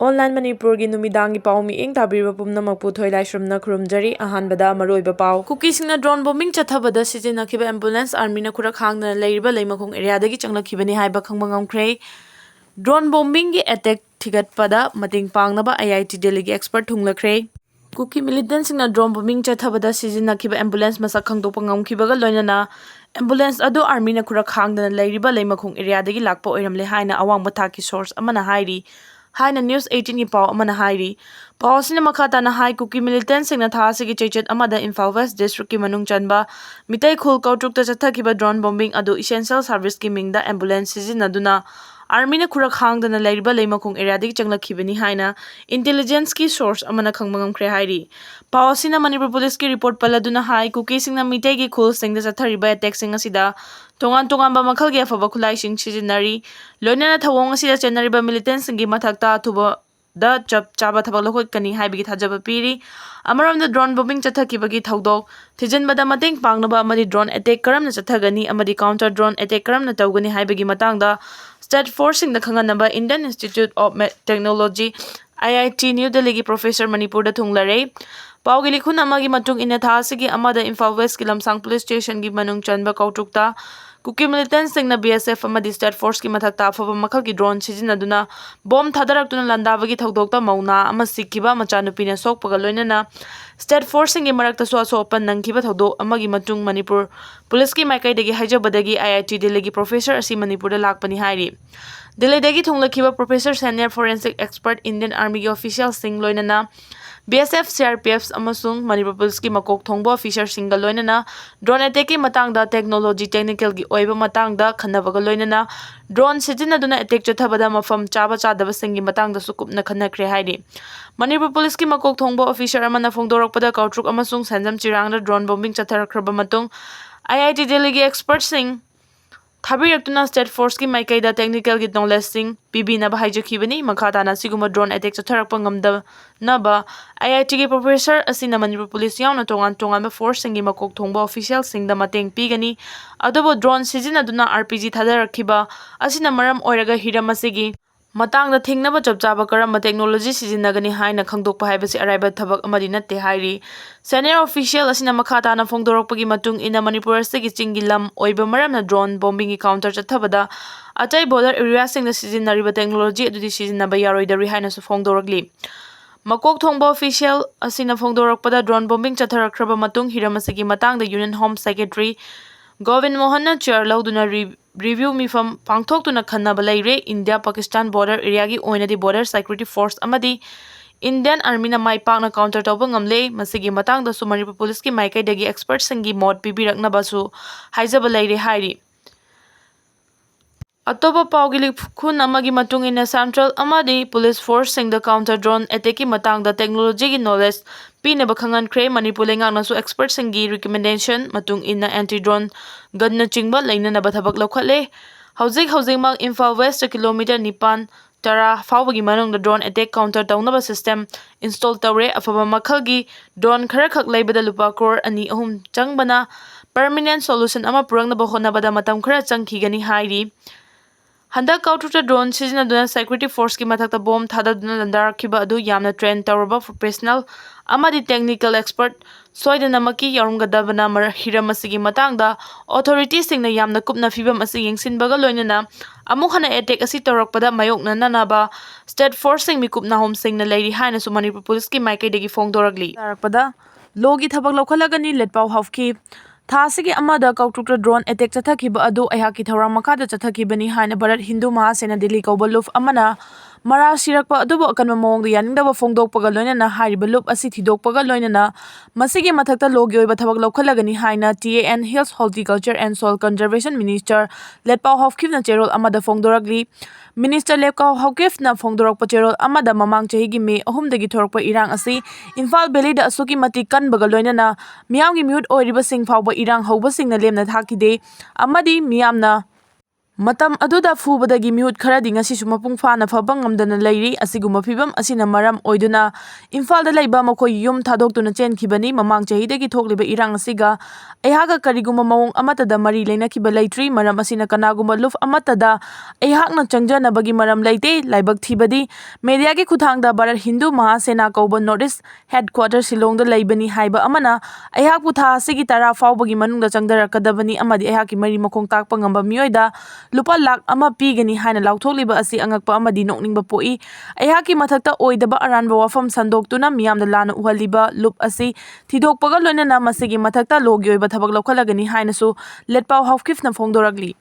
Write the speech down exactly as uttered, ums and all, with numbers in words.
Online ꯃꯅꯤꯄꯨꯔꯒꯤ ꯅꯨꯃꯤꯗꯥꯡꯒꯤ ꯄꯥꯎ ꯃꯤꯠꯌꯦꯡ ꯇꯥꯕꯤꯔꯤꯕ ꯄꯨꯝꯅꯃꯛꯄꯨ ꯊꯣꯏꯂꯥꯏꯁ꯭ꯔꯝꯅ ꯈꯨꯔꯨꯝꯖꯔꯤ꯫ ꯑꯍꯥꯟꯕꯗ ꯃꯔꯨꯑꯣꯏꯕ ꯄꯥꯎ꯫ ꯀꯨꯀꯤꯁꯤꯡꯅ drone bombing ꯆꯠꯊꯕꯗ ꯁꯤꯖꯤꯟꯅꯈꯤꯕ ambulance armyꯅ ꯈꯨꯔꯛ ꯍꯥꯡꯗꯅ ꯂꯩꯔꯤꯕ ꯂꯩꯃꯈꯣꯡ areaꯗꯒꯤ ꯆꯪꯂꯛꯈꯤꯕꯅꯤ ꯍꯥꯏꯕ ꯈꯪꯕ ꯉꯝꯈ꯭ꯔꯦ꯫ Drone bombingꯒꯤ attack ꯊꯤꯒꯠꯄꯗ ꯃꯇꯦꯡ ꯄꯥꯡꯅꯕ I I T Delhiꯒꯤ expert ꯊꯨꯡꯂꯈ꯭ꯔꯦ꯫ Kuki militantꯁꯤꯡꯅ drone bombing ꯆꯠꯊꯕꯗ ꯁꯤꯖꯤꯟꯅꯈꯤꯕ ambulance ꯃꯁꯛ ꯈꯪꯗꯣꯛꯄ ꯉꯝꯈꯤꯕꯒ ꯂꯣꯏꯅꯅ ambulance ꯑꯗꯨ armyꯅ ꯈꯨꯔꯛ ꯍꯥꯡꯗꯅ ꯂꯩꯔꯤꯕ ꯂꯩꯃꯈꯣꯡ areaꯗꯒꯤ ꯂꯥꯛꯄ ꯑꯣꯏꯔꯝꯂꯦ ꯍꯥꯏꯅ ꯑꯋꯥꯡꯕ ꯊꯥꯛꯀꯤ source ꯑꯃꯅ ꯍꯥꯏꯔꯤ ꯍꯥꯏꯅ News eighteenꯒꯤ ꯄꯥꯎ ꯑꯃꯅ ꯍꯥꯏꯔꯤ꯫ ꯄꯥꯎ ꯑꯁꯤꯅ ꯃꯈꯥ ꯇꯥꯅ ꯍꯥꯏ, ꯀꯨꯀꯤ militantꯁꯤꯡꯅ ꯊꯥ ꯑꯁꯤꯒꯤ ꯆꯩꯆꯠ ꯑꯃꯗ ꯏꯝꯐꯥꯜ West Districtꯀꯤ ꯃꯅꯨꯡ ꯆꯟꯕ ꯃꯤꯇꯩ ꯈꯨꯜ ꯀꯧꯇ꯭ꯔꯨꯛꯇ ꯆꯠꯊꯈꯤꯕ drone bombing ꯑꯗꯨ essential serviceꯀꯤ ꯃꯤꯡꯗ ambulance ꯁꯤꯖꯤꯟꯅꯗꯨꯅ armyꯅ ꯈꯨꯔꯛ ꯍꯥꯡꯗꯅ ꯂꯩꯔꯤꯕ ꯂꯩꯃꯈꯣꯡ areaꯗꯒꯤ ꯆꯪꯂꯛꯈꯤꯕꯅꯤ ꯍꯥꯏꯅ intelligenceꯀꯤ source ꯑꯃꯅ ꯈꯪꯕ ꯉꯝꯈ꯭ꯔꯦ ꯍꯥꯏꯔꯤ꯫ ꯄꯥꯎ ꯑꯁꯤꯅ ꯃꯅꯤꯄꯨꯔ ꯄꯨꯂꯤꯁꯀꯤ report ꯄꯜꯂꯗꯨꯅ ꯍꯥꯏ, ꯀꯨꯀꯤꯁꯤꯡꯅ ꯃꯤꯇꯩꯒꯤ ꯈꯨꯜꯁꯤꯡꯗ ꯆꯠꯊꯔꯤꯕ attackꯁꯤꯡ ꯑꯁꯤꯗ ꯇꯣꯉꯥꯟ ꯇꯣꯉꯥꯟꯕ ꯃꯈꯜꯒꯤ ꯑꯐꯕ ꯈꯨꯠꯂꯥꯏꯁꯤꯡ ꯁꯤꯖꯤꯟꯅꯔꯤ꯫ ꯂꯣꯏꯅꯅ ꯊꯧꯑꯣꯡ ꯑꯁꯤꯗ ꯆꯦꯟꯅꯔꯤꯕ militantꯁꯤꯡꯒꯤ ꯃꯊꯛꯇ ꯑꯊꯨꯕꯗ ꯆꯞ ꯆꯥꯕ ꯊꯕꯛ ꯂꯧꯈꯠꯀꯅꯤ ꯍꯥꯏꯕꯒꯤ ꯊꯥꯖꯕ ꯄꯤꯔꯤ꯫ ꯑꯃꯔꯣꯝꯗ drone bombing ꯆꯠꯊꯈꯤꯕꯒꯤ ꯊꯧꯗꯣꯛ ꯊꯤꯖꯤꯟꯕꯗ ꯃꯇꯦꯡ ꯄꯥꯡꯅꯕ ꯑꯃꯗꯤ drone attack ꯀꯔꯝꯅ ꯆꯠꯊꯒꯅꯤ ꯑꯃꯗꯤ counter drone attack ꯀꯔꯝꯅ ꯇꯧꯒꯅꯤ ꯍꯥꯏꯕꯒꯤ ꯃꯇꯥꯡꯗ state forceꯁꯤꯡꯗ ꯈꯪꯍꯟꯅꯕ Indian Institute of Me-, Technology, I I T, New Delhiꯒꯤ professor ꯃꯅꯤꯄꯨꯔꯗ ꯊꯨꯡꯂꯔꯦ꯫ ꯄꯥꯎꯒꯤ ꯂꯤꯈꯨꯟ ꯑꯃꯒꯤ ꯃꯇꯨꯡ ꯏꯟꯅ, ꯊꯥ ꯑꯁꯤꯒꯤ ꯑꯃꯗ ꯏꯝꯐꯥꯜ Westꯀꯤ ꯂꯝꯁꯥꯡ police stationꯒꯤ ꯃꯅꯨꯡ ꯆꯟꯕ ꯀꯧꯇ꯭ꯔꯨꯛꯇ ꯀꯨꯀꯤ militantꯁꯤꯡꯅ B S F ꯑꯃꯗꯤ state forceꯀꯤ ꯃꯊꯛꯇ ꯑꯐꯕ ꯃꯈꯜꯒꯤ drone ꯁꯤꯖꯤꯟꯅꯗꯨꯅ bomb ꯊꯥꯗꯔꯛꯇꯨꯅ ꯂꯥꯟꯗꯥꯕꯒꯤ ꯊꯧꯗꯣꯛꯇ ꯃꯧ ꯅꯍꯥ ꯑꯃ ꯁꯤꯈꯤꯕ, ꯃꯆꯥꯅꯨꯄꯤꯅ ꯁꯣꯛꯄꯒ ꯂꯣꯏꯅꯅ state forceꯁꯤꯡꯒꯤ ꯃꯔꯛꯇꯁꯨ ꯑꯁꯣꯛ ꯑꯄꯟ ꯅꯪꯈꯤꯕ ꯊꯧꯗꯣꯛ ꯑꯃꯒꯤ ꯃꯇꯨꯡ ꯃꯅꯤꯄꯨꯔ ꯄꯨꯂꯤꯁꯀꯤ ꯃꯥꯏꯀꯩꯗꯒꯤ ꯍꯥꯏꯖꯕꯗꯒꯤ I I T Delhiꯒꯤ professor ꯑꯁꯤ ꯃꯅꯤꯄꯨꯔꯗ ꯂꯥꯛꯄꯅꯤ ꯍꯥꯏꯔꯤ꯫ ꯗꯦꯜꯂꯤꯗꯒꯤ ꯊꯨꯡꯂꯛꯈꯤꯕ professor, senior forensic expert, Indian Armyꯒꯤ officialꯁꯤꯡ ꯂꯣꯏꯅꯅ B S F, C R P F ꯑꯃꯁꯨꯡ ꯃꯅꯤꯄꯨꯔ ꯄꯨꯂꯤꯁꯀꯤ ꯃꯀꯣꯛ ꯊꯣꯡꯕ officerꯁꯤꯡꯒ ꯂꯣꯏꯅꯅ drone attackꯀꯤ ꯃꯇꯥꯡꯗ technology, technicalꯒꯤ ꯑꯣꯏꯕ ꯃꯇꯥꯡꯗ ꯈꯟꯅꯕꯒ ꯂꯣꯏꯅꯅ drone ꯁꯤꯖꯤꯟꯅꯗꯨꯅ attack ꯆꯠꯊꯕꯗ ꯃꯐꯝ ꯆꯥꯕ ꯆꯥꯗꯕꯁꯤꯡꯒꯤ ꯃꯇꯥꯡꯗꯁꯨ ꯀꯨꯞꯅ ꯈꯟꯅꯈ꯭ꯔꯦ ꯍꯥꯏꯔꯤ꯫ ꯃꯅꯤꯄꯨꯔ ꯄꯨꯂꯤꯁꯀꯤ ꯃꯀꯣꯛ ꯊꯣꯡꯕ officer ꯑꯃꯅ ꯐꯣꯡꯗꯣꯔꯛꯄꯗ, ꯀꯧꯇ꯭ꯔꯨꯛ ꯑꯃꯁꯨꯡ ꯁꯦꯟꯖꯝ ꯆꯤꯔꯥꯡꯗ drone bombing ꯆꯠꯊꯔꯛꯈ꯭ꯔꯕ ꯃꯇꯨꯡ, I I T Delhiꯒꯤ expertꯁꯤꯡ ꯊꯥꯕꯤꯔꯛꯇꯨꯅ state forceꯀꯤ ꯃꯥꯏꯀꯩꯗ technicalꯒꯤ knowledgeꯁꯤꯡ ꯄꯤꯕꯤꯅꯕ ꯍꯥꯏꯖꯈꯤꯕꯅꯤ꯫ ꯃꯈꯥ ꯇꯥꯅ ꯑꯁꯤꯒꯨꯝꯕ drone attack ꯆꯠꯊꯔꯛꯄ ꯉꯝꯗꯅꯕ I I Tꯒꯤ professor ꯑꯁꯤꯅ ꯃꯅꯤꯄꯨꯔ ꯄꯨꯂꯤꯁ ꯌꯥꯎꯅ ꯇꯣꯉꯥꯟ ꯇꯣꯉꯥꯟꯕ forceꯁꯤꯡꯒꯤ ꯃꯀꯣꯛ ꯊꯣꯡꯕ officialꯁꯤꯡꯗ ꯃꯇꯦꯡ ꯄꯤꯒꯅꯤ꯫ ꯑꯗꯨꯕꯨ drone ꯁꯤꯖꯤꯟꯅꯗꯨꯅ R P G ꯊꯥꯗꯔꯛꯈꯤꯕ ꯑꯁꯤꯅ ꯃꯔꯝ ꯑꯣꯏꯔꯒ ꯍꯤꯔꯝ ꯑꯁꯤꯒꯤ ꯃꯇꯥꯡꯗ ꯊꯤꯡꯅꯕ ꯆꯞ ꯆꯥꯕ ꯀꯔꯝꯕ technology ꯁꯤꯖꯤꯟꯅꯒꯅꯤ ꯍꯥꯏꯅ ꯈꯪꯗꯣꯛꯄ ꯍꯥꯏꯕꯁꯤ ꯑꯔꯥꯏꯕ ꯊꯕꯛ ꯑꯃꯗꯤ ꯅꯠꯇꯦ ꯍꯥꯏꯔꯤ꯫ Senior official ꯑꯁꯤꯅ ꯃꯈꯥ ꯇꯥꯅ ꯐꯣꯡꯗꯣꯔꯛꯄꯒꯤ ꯃꯇꯨꯡ ꯏꯟꯅ, ꯃꯅꯤꯄꯨꯔ ꯑꯁꯤꯒꯤ ꯆꯤꯡꯒꯤ ꯂꯝ ꯑꯣꯏꯕ ꯃꯔꯝꯅ drone bombingꯒꯤ counter ꯆꯠꯊꯕꯗ ꯑꯇꯩ border areaꯁꯤꯡꯗ ꯁꯤꯖꯤꯟꯅꯔꯤꯕ technology ꯑꯗꯨꯗꯤ ꯁꯤꯖꯤꯟꯅꯕ ꯌꯥꯔꯣꯏꯗꯧꯔꯤ ꯍꯥꯏꯅꯁꯨ ꯐꯣꯡꯗꯣꯔꯛꯂꯤ꯫ ꯃꯀꯣꯛ ꯊꯣꯡꯕ official ꯑꯁꯤꯅ ꯐꯣꯡꯗꯣꯔꯛꯄꯗ, drone bombing ꯆꯠꯊꯔꯛꯈ꯭ꯔꯕ ꯃꯇꯨꯡ ꯍꯤꯔꯝ ꯑꯁꯤꯒꯤ ꯃꯇꯥꯡꯗ Union Home Secretary Gobin ꯃꯣꯍꯟꯅ chair ꯂꯧꯗꯨꯅ ꯔꯤ-, review ꯃꯤꯐꯝ ꯄꯥꯡꯊꯣꯛꯇꯨꯅ ꯈꯟꯅꯕ ꯂꯩꯔꯦ꯫ India Pakistan border areaꯒꯤ ꯑꯣꯏꯅꯗꯤ border security force ꯑꯃꯗꯤ Indian Armyꯅ ꯃꯥꯏ ꯄꯥꯛꯅ counter ꯇꯧꯕ ꯉꯝꯂꯦ꯫ ꯃꯁꯤꯒꯤ ꯃꯇꯥꯡꯗꯁꯨ ꯃꯅꯤꯄꯨꯔ ꯄꯨꯂꯤꯁꯀꯤ ꯃꯥꯏꯀꯩꯗꯒꯤ expertꯁꯤꯡꯒꯤ ꯃꯣꯠ ꯄꯤꯕꯤꯔꯛꯅꯕꯁꯨ ꯍꯥꯏꯖꯕ ꯂꯩꯔꯦ ꯍꯥꯏꯔꯤ꯫ ꯑꯇꯣꯞꯄ ꯄꯥꯎꯒꯤ ꯂꯤꯈꯨꯟ ꯑꯃꯒꯤ ꯃꯇꯨꯡ ꯏꯟꯅ, central ꯑꯃꯗꯤ police forceꯁꯤꯡꯗ counter drone attackꯀꯤ ꯃꯇꯥꯡꯗ technologyꯒꯤ knowledge ꯄꯤꯅꯕ ꯈꯪꯍꯟꯈ꯭ꯔꯦ꯫ ꯃꯅꯤꯄꯨꯔ ꯂꯩꯉꯥꯛꯅꯁꯨ expertꯁꯤꯡꯒꯤ recommendation ꯃꯇꯨꯡ ꯏꯟꯅ anti drone gunꯅꯆꯤꯡꯕ ꯂꯩꯅꯅꯕ ꯊꯕꯛ ꯂꯧꯈꯠꯂꯦ꯫ ꯍꯧꯖꯤꯛ ꯍꯧꯖꯤꯛꯃꯛ ꯏꯝꯐꯥꯜ Westꯇ kilometre ꯅꯤꯄꯥꯟ ꯇꯔꯥ ꯐꯥꯎꯕꯒꯤ ꯃꯅꯨꯡꯗ drone attack counter ꯇꯧꯅꯕ system install ꯇꯧꯔꯦ꯫ ꯑꯐꯕ ꯃꯈꯜꯒꯤ drone ꯈꯔꯈꯛ ꯂꯩꯕꯗ ꯂꯨꯄꯥ ꯀ꯭ꯔꯣꯔ ꯑꯅꯤ ꯑꯍꯨꯝ ꯆꯪꯕꯅ permanent solution ꯑꯃ ꯄꯨꯔꯛꯅꯕ ꯍꯣꯠꯅꯕꯗ ꯃꯇꯝ ꯈꯔ ꯆꯪꯈꯤꯒꯅꯤ ꯍꯥꯏꯔꯤ꯫ ꯍꯟꯗꯛ ꯀꯥꯎꯇ꯭ꯔꯨꯛꯇ drone ꯁꯤꯖꯤꯟꯅꯗꯨꯅ security forceꯀꯤ ꯃꯊꯛꯇ bomb ꯊꯥꯗꯗꯨꯅ ꯂꯥꯟꯗꯥꯔꯛꯈꯤꯕ ꯑꯗꯨ ꯌꯥꯝꯅ train ꯇꯧꯔꯕ professional ꯑꯃꯗꯤ technical expert ꯁꯣꯏꯗꯅꯃꯛꯀꯤ ꯌꯥꯎꯔꯝꯒꯗꯕꯅ ꯃꯔ-, ꯍꯤꯔꯝ ꯑꯁꯤꯒꯤ ꯃꯇꯥꯡꯗ authorityꯁꯤꯡꯅ ꯌꯥꯝꯅ ꯀꯨꯞꯅ ꯐꯤꯕꯝ ꯑꯁꯤ ꯌꯦꯡꯁꯤꯟꯕꯒ ꯂꯣꯏꯅꯅ ꯑꯃꯨꯛ ꯍꯟꯅ attack ꯑꯁꯤ ꯇꯧꯔꯛꯄꯗ ꯃꯥꯌꯣꯛꯅꯅꯅꯕ state forceꯁꯤꯡ ꯃꯤꯀꯨꯞ ꯅꯥꯍꯣꯝꯁꯤꯡꯅ ꯂꯩꯔꯤ ꯍꯥꯏꯅꯁꯨ ꯃꯅꯤꯄꯨꯔ ꯄꯨꯂꯤꯁꯀꯤ ꯃꯥꯏꯀꯩꯗꯒꯤ ꯐꯣꯡꯗꯣꯔꯛꯂꯤ꯫ ꯇꯥꯔꯛꯄꯗ ꯂꯣꯒꯤ ꯊꯕꯛ ꯂꯧꯈꯠꯂꯒꯅꯤ꯫ ꯂꯦꯠꯄꯥꯎ ꯍꯥꯎꯈꯤ꯫ ꯊꯥ ꯑꯁꯤꯒꯤ ꯑꯃꯗ ꯀꯥꯎꯇ꯭ꯔꯨꯛꯇ drone attack ꯆꯠꯊꯈꯤꯕ ꯑꯗꯨ ꯑꯩꯍꯥꯛꯀꯤ ꯊꯧꯔꯥꯡ ꯃꯈꯥꯗ ꯆꯠꯊꯈꯤꯕꯅꯤ ꯍꯥꯏꯅ ꯚꯥꯔꯠ ꯍꯤꯟꯗꯨ ꯃꯍꯥꯁꯦꯅꯥ ꯗꯤꯜꯂꯤ ꯀꯧꯕ ꯂꯨꯞ ꯑꯃꯅ ꯃꯔꯥꯜ ꯁꯤꯔꯛꯄ ꯑꯗꯨꯕꯨ ꯑꯀꯟꯕ ꯃꯑꯣꯡꯗ ꯌꯥꯅꯤꯡꯗꯕ ꯐꯣꯡꯗꯣꯛꯄꯒ ꯂꯣꯏꯅꯅ ꯍꯥꯏꯔꯤꯕ ꯂꯨꯞ ꯑꯁꯤ ꯊꯤꯗꯣꯛꯄꯒ ꯂꯣꯏꯅꯅ ꯃꯁꯤꯒꯤ ꯃꯊꯛꯇ ꯂꯣꯒꯤ ꯑꯣꯏꯕ ꯊꯕꯛ ꯂꯧꯈꯠꯂꯒꯅꯤ ꯍꯥꯏꯅ T A N Hills Horticulture and Soil Conservation Minister ꯂꯦꯠꯄꯥꯎ ꯍꯥꯎꯈꯤꯕꯅ ꯆꯦꯔꯣꯜ ꯑꯃꯗ ꯐꯣꯡꯗꯣꯔꯛꯂꯤ꯫ Minister ꯂꯦꯠꯄꯥꯎ ꯍꯥꯎꯀꯤꯞꯅ ꯐꯣꯡꯗꯣꯔꯛꯄ ꯆꯦꯔꯣꯜ ꯑꯃꯗ ꯃꯃꯥꯡ ꯆꯍꯤꯒꯤ ꯃꯦ ꯑꯍꯨꯝꯗꯒꯤ ꯊꯣꯔꯛꯄ ꯏꯔꯥꯡ ꯑꯁꯤ ꯏꯝꯐꯥꯜ ꯚꯦꯂꯤꯗ ꯑꯁꯨꯛꯀꯤ ꯃꯇꯤꯛ ꯀꯟꯕꯒ ꯂꯣꯏꯅꯅ ꯃꯤꯌꯥꯝꯒꯤ ꯃꯤꯍꯨꯠ ꯑꯣꯏꯔꯤꯕꯁꯤꯡ ꯐꯥꯎꯕ ꯏꯔꯥꯡ ꯍꯧꯕꯁꯤꯡꯅ ꯂꯦꯝꯅ ꯊꯥꯈꯤꯗꯦ ꯑꯃꯗꯤ ꯃꯤꯌꯥꯝꯅ ꯃꯇꯝ ꯑꯗꯨꯗ ꯐꯨꯕꯗꯒꯤ ꯃꯤꯍꯨꯠ ꯈꯔꯗꯤ ꯉꯁꯤꯁꯨ ꯃꯄꯨꯡ ꯐꯥꯅ ꯐꯕ ꯉꯝꯗꯅ ꯂꯩꯔꯤ꯫ ꯑꯁꯤꯒꯨꯝꯕ ꯐꯤꯚꯝ ꯑꯁꯤꯅ ꯃꯔꯝ ꯑꯣꯏꯗꯨꯅ ꯏꯝꯐꯥꯜꯗ ꯂꯩꯕ ꯃꯈꯣꯏꯒꯤ ꯌꯨꯝ ꯊꯥꯗꯣꯛꯇꯨꯅ ꯆꯦꯟꯈꯤꯕꯅꯤ꯫ ꯃꯃꯥꯡ ꯆꯍꯤꯗꯒꯤ ꯊꯣꯛꯂꯤꯕ ꯏꯔꯥꯡ ꯑꯁꯤꯒ ꯑꯩꯍꯥꯛꯀ ꯀꯔꯤꯒꯨꯝꯕ ꯃꯑꯣꯡ ꯑꯃꯠꯇꯗ ꯃꯔꯤ ꯂꯩꯅꯈꯤꯕ ꯂꯩꯇ꯭ꯔꯤ꯫ ꯃꯔꯝ ꯑꯁꯤꯅ ꯀꯅꯥꯒꯨꯝꯕ ꯂꯨꯞ ꯑꯃꯠꯇꯗ ꯑꯩꯍꯥꯛꯅ ꯆꯪꯖꯅꯕꯒꯤ ꯃꯔꯝ ꯂꯩꯇꯦ꯫ ꯂꯥꯏꯕꯛ ꯊꯤꯕꯗꯤ ꯃꯦꯗꯤꯌꯥꯒꯤ ꯈꯨꯠꯊꯥꯡꯗ ꯚꯥꯔꯠ ꯍꯤꯟꯗꯨ ꯃꯍꯥꯁꯦꯅꯥ ꯀꯧꯕ ꯅꯣꯔꯠ ꯏꯁ ꯍꯦꯗꯀ꯭ꯋꯥꯇꯔ ꯁꯤꯂꯣꯡꯗ ꯂꯩꯕꯅꯤ ꯍꯥꯏꯕ ꯑꯃꯅ ꯑꯩꯍꯥꯛꯄꯨ ꯊꯥ ꯑꯁꯤꯒꯤ ꯇꯔꯥ ꯐꯥꯎꯕꯒꯤ ꯃꯅꯨꯡꯗ ꯆꯪꯊꯔꯛꯀꯗꯕꯅꯤ ꯑꯃꯗꯤ ꯑꯩꯍꯥꯛꯀꯤ ꯃꯔꯤ ꯃꯈꯣꯡ ꯇꯥꯛꯄ ꯉꯝꯕ ꯃꯤꯑꯣꯏꯗ ꯂꯨꯄꯥ ꯂꯥꯈ ꯑꯃ ꯄꯤꯒꯅꯤ ꯍꯥꯏꯅ ꯂꯥꯎꯊꯣꯛꯂꯤꯕ ꯑꯁꯤ ꯑꯉꯛꯄ ꯑꯃꯗꯤ ꯅꯣꯛꯅꯤꯡꯕ ꯄꯣꯛꯏ꯫ ꯑꯩꯍꯥꯛꯀꯤ ꯃꯊꯛꯇ ꯑꯣꯏꯗꯕ ꯑꯔꯥꯟꯕ ꯋꯥꯐꯝ ꯁꯟꯗꯣꯛꯇꯨꯅ ꯃꯤꯌꯥꯝꯗ ꯂꯥꯟꯅ ꯎꯍꯜꯂꯤꯕ ꯂꯨꯞ ꯑꯁꯤ ꯊꯤꯗꯣꯛꯄꯒ ꯂꯣꯏꯅꯅ ꯃꯁꯤꯒꯤ ꯃꯊꯛꯇ ꯂꯣꯒꯤ ꯑꯣꯏꯕ ꯊꯕꯛ ꯂꯧꯈꯠꯂꯒꯅꯤ ꯍꯥꯏꯅꯁꯨ ꯂꯦꯠꯄꯥꯎ ꯍꯥꯎꯀꯤꯐꯅ ꯐꯣꯡꯗꯣꯔꯛꯂꯤ꯫